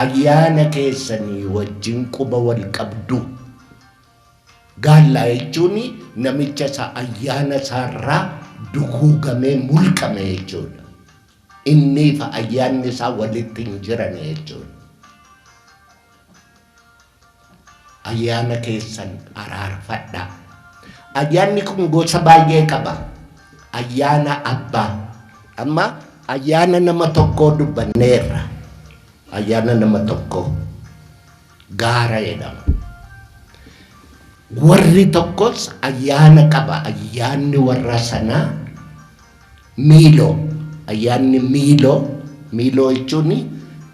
Ayyaana keessanii wajjin quba wal qabdu. Gaallaa jechuun namicha isa ayyaana isaarraa duguugamee mulqame jechuudha. Innii fi ayyaanni isaa walitti hin jiran jechuudha. Ayyaana keessan araarfadhaa. Ayyaanni kun gosa baay'ee qaba. Ayyaana abbaa. Amma ayyaana nama tokkoo dubbanneerra. Ayyaana nama tokkoo gaara jedhama. Warri tokkos ayyaana qaba. Ayyaanni warra sanaa miiloo. Ayyaanni miiloo, miiloo jechuun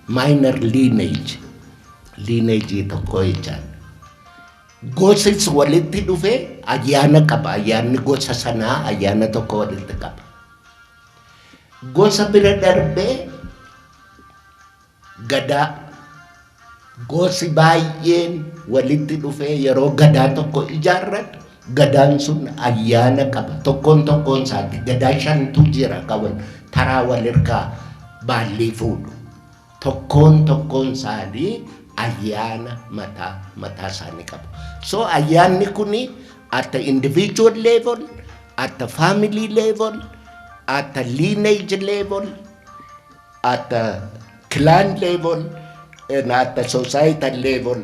minor lineage. Lineage tokko jechaadha. Gosis walitti dhufee ayyaana qaba. Ayyaanni gosa sanaa ayyaana tokko walitti qaba. Gosa bira darbee gadaa, gosi baay'een walitti dhufee yeroo gadaa tokko ijaarratu, gadaan sun ayyaana qaba. Tokkoon tokkoon isaatti gadaa shantu jira qaban taraa walirkaa baallii fuudhu. Tokkoon tokkoon isaanii ayyaana mataa mataa isaanii qabu. So ayyaanni kuni at the individual level, at the family level, at the lineage level, at the clan level, and at the societal level.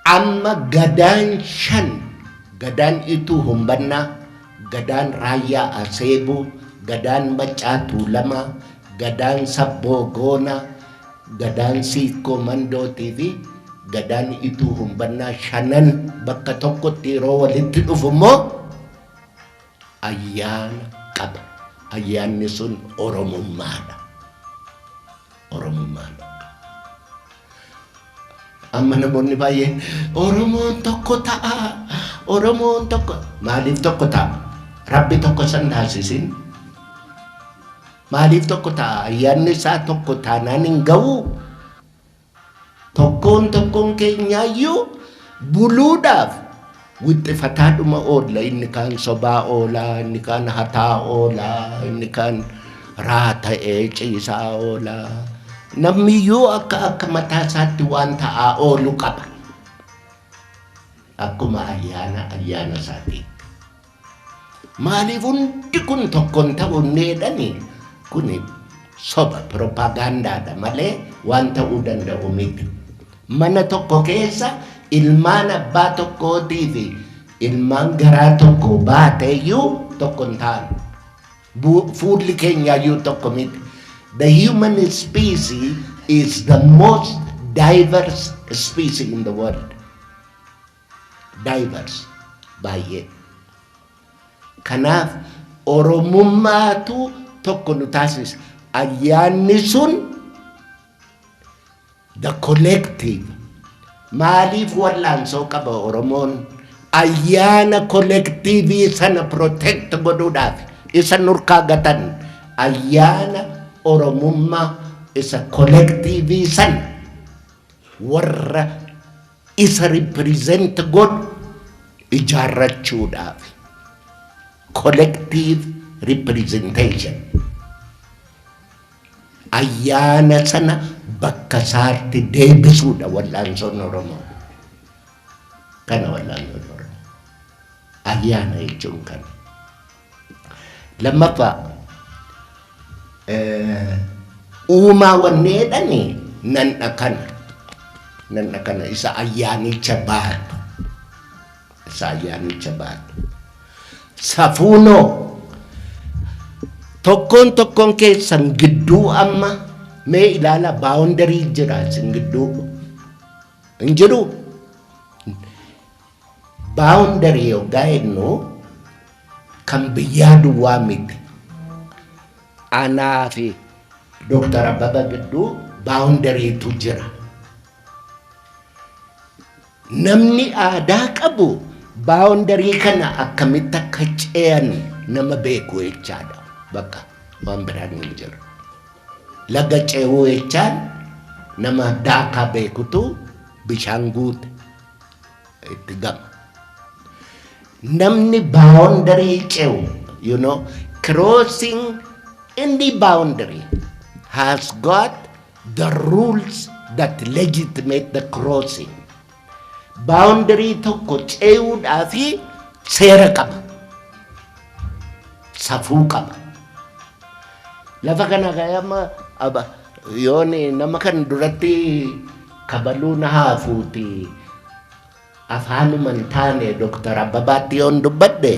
Amma gadaan shan, gadaan Ituu Humbannaa, gadaan Raayyaa Aseebuu, gadaan Maccaa Tuulamaa, gadaan Sabboo Goonaa, gadaan Siikkoo Mandootii fi gadaan Ituu Humbannaa shanan bakka tokkotti yeroo walitti dhufu immoo ayyaana qaba. Ayyaanni sun Oromummaadha. Oromummaadha. Amma namoonni baay'een Oromoon tokko ta'a. Oromoon tokko maaliif tokko ta'a? Rabbi tokko san taasisin. Maaliif tokko ta'a? Ayyaanni isaa tokko taanaan hin ga'u. Tokkoon tokkoon keenyaayyuu buluudhaaf wixxifataadhuma oolla. Inni kaan sobaa oolaa, inni kaan hataa oolaa, inni kaan raata'ee ciisaa oolaa. Namniyyuu akka akka mataa isaatti waan ta'aa oolu qaba. Akkuma ayyaana ayyaana isaatii. Maaliif hundi kun tokkoon ta'uu hin jedhani? Kuni soba, propagaandaadha malee waan ta'uu danda'u miti. Mana tokko keessa ilmaan abbaa tokkootii fi ilmaan garaa tokko baateeyyuu tokko hin ta'an. Fuulli keenyaayyuu tokko miti. The human species is the most diverse species in the world. Diverse baay'ee. Kanaaf Oromummaatu tokko nu taasisa. Ayyaanni sun the collective. Maaliif wallaansoo qaba Oromoon? Ayyaana collective sana protect godhuudhaaf isa nurkaa gatan, ayyaana Oromummaa isa collective sana warra isa represent godhu ijaarrachuudhaaf. Collective representation. Ayyaana sana bakka isaatti deebisuudha wallaansoon Oromoo. Kana wallaansoon Oromoo. Ayyaana jechuun kana. Lammaffaa, uumaa wanni jedhani nan kana. Nan kana isa ayyaanicha baatu. Isa ayyaanicha baatu. Safuunoo tokkoon tokkoon keessan gidduu amma mee ilaala, boundary jira isin gidduu. Hin jiru? Boundary yoggaa jennu kan biyyaa duwwaa miti. Anaa fi Dooktar Abbaba gidduu boundarytu jira. Namni aadaa qabu boundary kana akkamitti akka ce'an nama beeku jechaadha. Bakka waan biraan hin jiru. Laga ce'uu jechaan nama daakaa beekutu bishaan guute itti gama. Namni boundary ce'u, crossing any boundary has got The rules that legitimate the crossing. Boundary tokko ce'uudhaa fi seera qaba. Safuu qaba. Lafa kana ka'ee amma yoon nama kan duratti kabaluu na haafuuti, afaanuma hin taane Dooktar Abbabaatti yoon dubbadhe,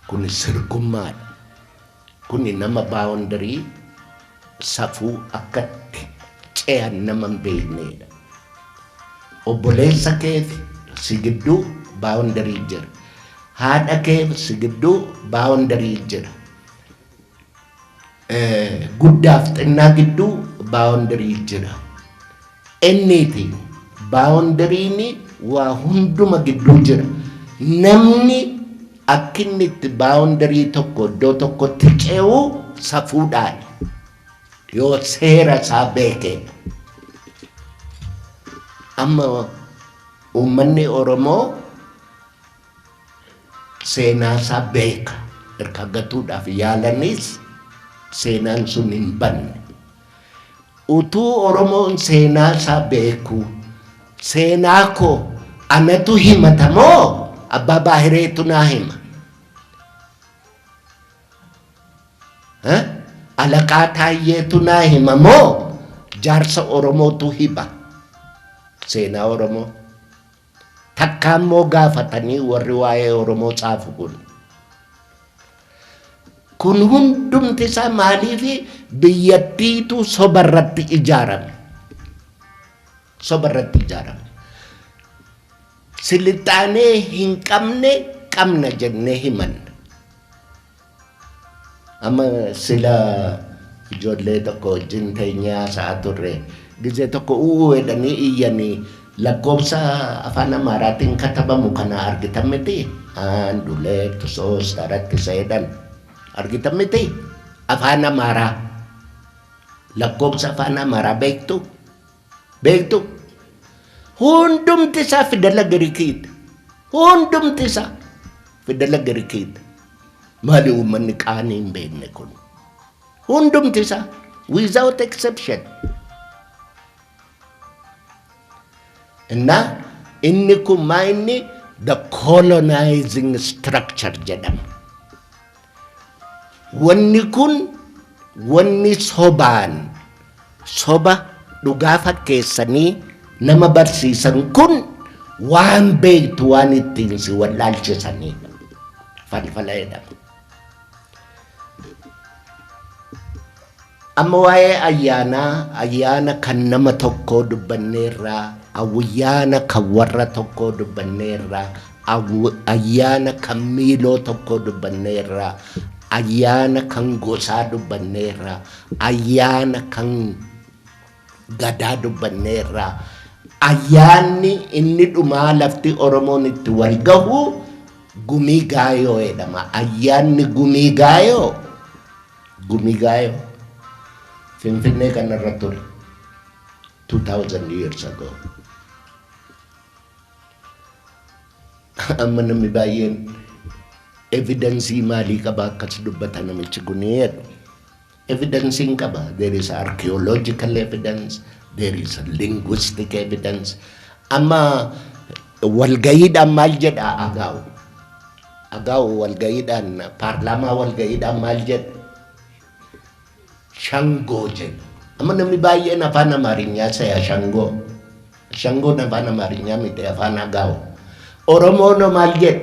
kun sirgummaadha. Kuni nama boundary safuu akkatti ce'an nama hin beeknedha. Obboleessa keef si gidduu boundary jira. Haadha keef si gidduu boundary jira. Guddaaf xinnaa gidduu boundary jira. Anything boundaryn waa hunduma gidduu jira. Namni akka inni itti boundary tokko iddoo tokkotti ce'u safuudhaan yoo seera isaa beekedha. Amma uummanni Oromoo seenaa isaa beeka. Erga gatuudhaaf yaalanis seenaan sun hin banne. Utuu Oromoon seenaa isaa beeku, seenaa koo anatu himata moo abbaa baahireetu naa hima? Alaqaa Taayyeetu naa hima moo jaarsa Oromootu hima seenaa Oromoo? Takka immoo gaafatanii warri waa'ee Oromoo xaafu kun. Kun hundumti isaa maaliif biyyattiitu soba irratti ijaarame? Soba irratti ijaarame. Silixaanee hin qabne qabna jennee himanna. Amma sila ijoollee tokko wajjin teenyee haasa'aa turre. Gizee tokko u'uu jedhanii iyyanii lakkoofsa afaan Amaaraatiin katabamu kana argitan miti? አንድ ሁለት ሶስት አራት isa jedhan argitan miti? Afaan Amaaraa. Lakkoofsa afaan Amaaraa beektu? Beektu? Hundumti isaa fidala Girikiiti. Hundumti isaa fidala Girikiiti. Maali uummanni qaanii hin beekne kun? Hundumti isaa without exception. እና inni kun maa inni the colonizing structure jedhama. Wanni kun wanni sobaan soba dhugaa fakkeessanii nama barsiisan kun waan beektu waan ittiin si wallaalchisanidha. Falfala jedhama. Amma waa'ee ayyaanaa, ayyaana kan nama tokkoo dubbanneerraa, ayyaana kan warra tokkoo dubbanneerraa, ayyaana kan miiloo tokkoo dubbanneerraa, ayyaana kan gosaa dubbanneerraa, ayyaana kan gadaa dubbanneerraa. Ayyaanni inni dhumaa lafti Oromoon itti wal gahu Gumii Gaayoo jedhama. Ayyaanni Gumii Gaayoo, Gumii Gaayoo Finfinnee kanarra ture 2000 years ago. Amma namni baay'een evidence maalii qaba akkas dubbata namichi kun jedhu. Evidence hin qaba. There is archaeological evidence, there is linguistic evidence. Amma walgayiidhaan maal jedha Agaaw? Agaaw walgayiidhaan, paarlaamaa walgayiidhaan maal jedha? Shangoo jedha. Amma namni baay'een afaan Amaarinyaa saya shangoo. Shangoon afaan Amaarinyaa miti, afaan Agaaw. Oromoon maal jedha?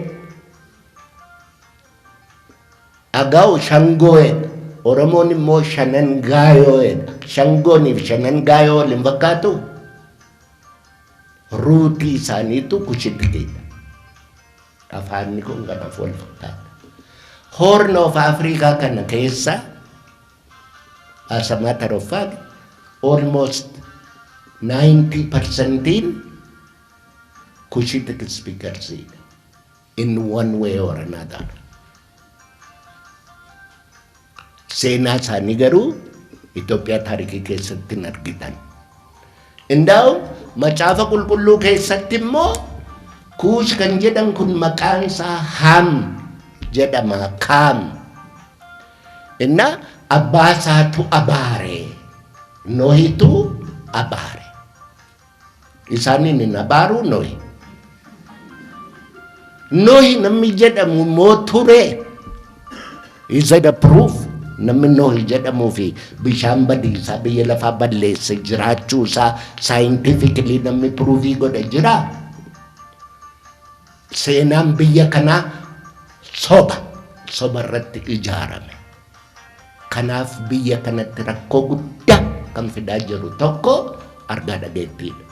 Agaaw shangoo jedha. Oromoon immoo shanan gaayoo jedha. Shangooniif shanan gaayoo wal hin fakkaatu? Rootii isaaniitu Kushitikiidha. Afaanni kun kanaaf wal fakkaata. Horn of Africa kana keessa, as a matter of fact, almost 90%in Cushitic speakers in one way or another. Seenaa isaanii garuu Itoophiyaa taarikii keessatti hin argitan. Indaa'u macaafa qulqulluu keessatti immoo Kuush kan jedhan kun maqaan isaa Haam jedhama. Kaam. Inna abbaa isaatu abaare. Nohitu abaare. Isaaniin hin abaaru Nohi. Nohi namni jedhamu immoo ture. Is it a proof? Namni Nohi jedhamuu fi bishaan badiisaa biyya lafaa balleesse jiraachuu isaa scientifically namni prove godhe jira. Seenaan biyya kanaa soba, soba irratti ijaarame. Kanaaf biyya kanatti rakkoo guddaa kan fidaa jiru tokko argaa dhageettiidha.